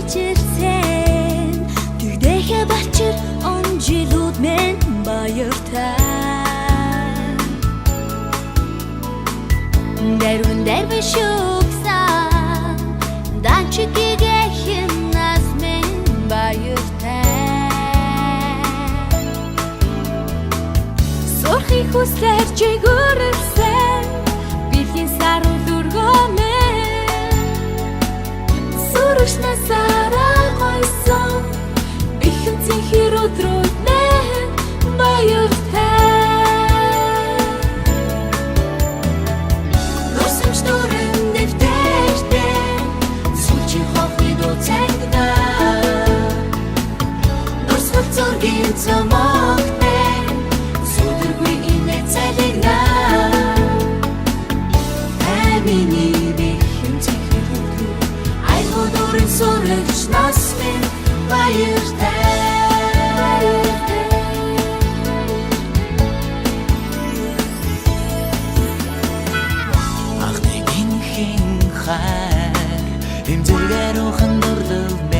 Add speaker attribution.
Speaker 1: Ижилцэн Тэгдэхэ бачир он жилүүд мен баяртай. Дэрвэн дэрвэн шүксан Данчик игэхэн нас мен баяртай.
Speaker 2: Сурхын хүслээр чигүрэлсэн бэлгийн сарул өргөмөө. Сүрэгч насаараа гойсон бэхэн цэнхэр өдрүүд мэн баяртай.
Speaker 1: Нурсамж дүүрэн дэвтэртэй Сүүлчийн хонхны дуу цангинаа. Нурсгал зургийн цомогтой Сүдэргүй инээ цалигнаа. Амины бэхэн цэнхэр өдрүүд Айлгуу дүүрэн сүрэгч нас минь баяртай.
Speaker 3: Анхны гинхэн хайр эмзэгээр ухан дурлал.